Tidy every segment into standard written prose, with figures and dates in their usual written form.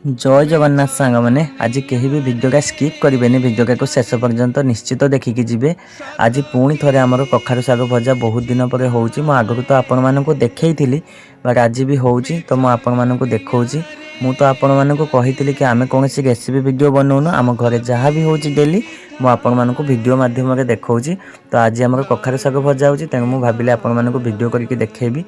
ଜୟ ଜଗନ୍ନାଥ ସାଙ୍ଗମାନେ। ଆଜି କେହି ବି ଭିଡ଼ିଓଟା ସ୍କିପ୍ କରିବେନି, ଭିଡ଼ିଓଟାକୁ ଶେଷ ପର୍ଯ୍ୟନ୍ତ ନିଶ୍ଚିତ ଦେଖିକି ଯିବେ। ଆଜି ପୁଣି ଥରେ ଆମର କଖାରୁ ଶାଗ ଭଜା ବହୁତ ଦିନ ପରେ ହେଉଛି। ମୁଁ ଆଗରୁ ତ ଆପଣମାନଙ୍କୁ ଦେଖେଇଥିଲି, ବଟ୍ ଆଜି ବି ହେଉଛି ତ ମୁଁ ଆପଣମାନଙ୍କୁ ଦେଖାଉଛି। ମୁଁ ତ ଆପଣମାନଙ୍କୁ କହିଥିଲି କି ଆମେ କୌଣସି ରେସିପି ଭିଡ଼ିଓ ବନଉନୁ, ଆମ ଘରେ ଯାହା ବି ହେଉଛି ଡେଲି ମୁଁ ଆପଣମାନଙ୍କୁ ଭିଡ଼ିଓ ମାଧ୍ୟମରେ ଦେଖାଉଛି। ତ ଆଜି ଆମର କଖାରୁ ଶାଗ ଭଜା ହେଉଛି, ତେଣୁ ମୁଁ ଭାବିଲି ଆପଣମାନଙ୍କୁ ଭିଡ଼ିଓ କରିକି ଦେଖେଇବି।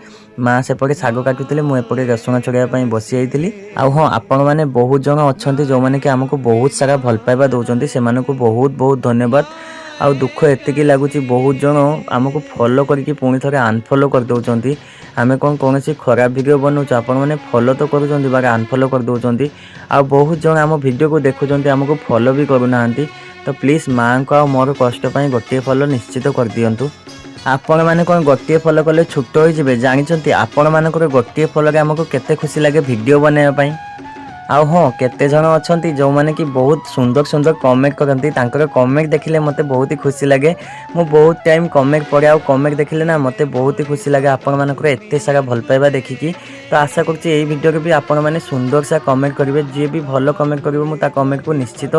ମା ସେପଟେ ଶାଗ କାଟୁଥିଲେ, ମୁଁ ଏପଟେ ରସୁଣ ଛଡ଼େଇବା ପାଇଁ ବସିଯାଇଥିଲି। ଆଉ ହଁ, ଆପଣମାନେ ବହୁତ ଜଣ ଅଛନ୍ତି ଯେଉଁମାନେ କି ଆମକୁ ବହୁତ ସାରା ଭଲ ପାଇବା ଦେଉଛନ୍ତି, ସେମାନଙ୍କୁ ବହୁତ ବହୁତ ଧନ୍ୟବାଦ। ଆଉ ଦୁଃଖ ଏତିକି ଲାଗୁଛି, ବହୁତ ଜଣ ଆମକୁ ଫଲୋ କରିକି ପୁଣି ଥରେ ଅନଫଲୋ କରିଦେଉଛନ୍ତି। ଆମେ କ'ଣ କୌଣସି ଖରାପ ଭିଡ଼ିଓ ବନାଉଛୁ? ଆପଣମାନେ ଫଲୋ ତ କରୁଛନ୍ତି ବା ଅନଫଲୋ କରିଦେଉଛନ୍ତି। ଆଉ ବହୁତ ଜଣ ଆମ ଭିଡ଼ିଓକୁ ଦେଖୁଛନ୍ତି, ଆମକୁ ଫଲୋ ବି କରୁନାହାନ୍ତି। ତ ପ୍ଲିଜ୍ ମାଆଙ୍କ ଆଉ ମୋର କଷ୍ଟ ପାଇଁ ଗୋଟିଏ ଫଲୋ ନିଶ୍ଚିତ କରିଦିଅନ୍ତୁ। ଆପଣମାନେ କ'ଣ ଗୋଟିଏ ଫଲୋ କଲେ ଛୋଟ ହୋଇଯିବେ? ଜାଣିଛନ୍ତି, ଆପଣମାନଙ୍କର ଗୋଟିଏ ଫଲୋରେ ଆମକୁ କେତେ ଖୁସି ଲାଗେ ଭିଡ଼ିଓ ବନାଇବା ପାଇଁ। ଆଉ ହଁ, କେତେ ଜଣ ଅଛନ୍ତି ଯେଉଁମାନେ କି ବହୁତ ସୁନ୍ଦର ସୁନ୍ଦର କମେଣ୍ଟ କରନ୍ତି। ତାଙ୍କର କମେଣ୍ଟ ଦେଖିଲେ ମୋତେ ବହୁତ ହି ଖୁସି ଲାଗେ। ମୁଁ ବହୁତ ଟାଇମ୍ କମେଣ୍ଟ ପଢ଼େ ଆଉ କମେଣ୍ଟ ଦେଖିଲେ ନା ମୋତେ ବହୁତ ହି ଖୁସି ଲାଗେ ଆପଣମାନଙ୍କର ଏତେ ସାରା ଭଲ ପାଇବା ଦେଖିକି। ତ ଆଶା କରୁଛି ଏଇ ଭିଡ଼ିଓରେ ବି ଆପଣମାନେ ସୁନ୍ଦର ସା କମେଣ୍ଟ କରିବେ। ଯିଏ ବି ଭଲ କମେଣ୍ଟ କରିବ, ମୁଁ ତା କମେଣ୍ଟକୁ ନିଶ୍ଚିତ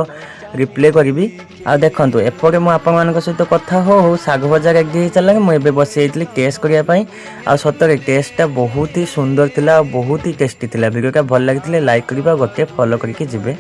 ରିପ୍ଲାଏ କରିବି। ଆଉ ଦେଖନ୍ତୁ, ଏପଟେ ମୁଁ ଆପଣମାନଙ୍କ ସହିତ କଥା ହଉ ହଉ ଶାଗ ଭଜା ରେଡ଼ି ହେଇସାରିଲାଣି। ମୁଁ ଏବେ ବସି ଯାଇଥିଲି ଟେଷ୍ଟ କରିବା ପାଇଁ। ଆଉ ସତରେ ଟେଷ୍ଟଟା ବହୁତ ହି ସୁନ୍ଦର ଥିଲା ଆଉ ବହୁତ ହି ଟେଷ୍ଟି ଥିଲା। ଭିଡ଼ିଓଟା ଭଲ ଲାଗିଥିଲେ ଲାଇକ୍ କରିବା ଆଉ ଗୋଟିଏ ଫଲୋ କରିକି ଯିବେ।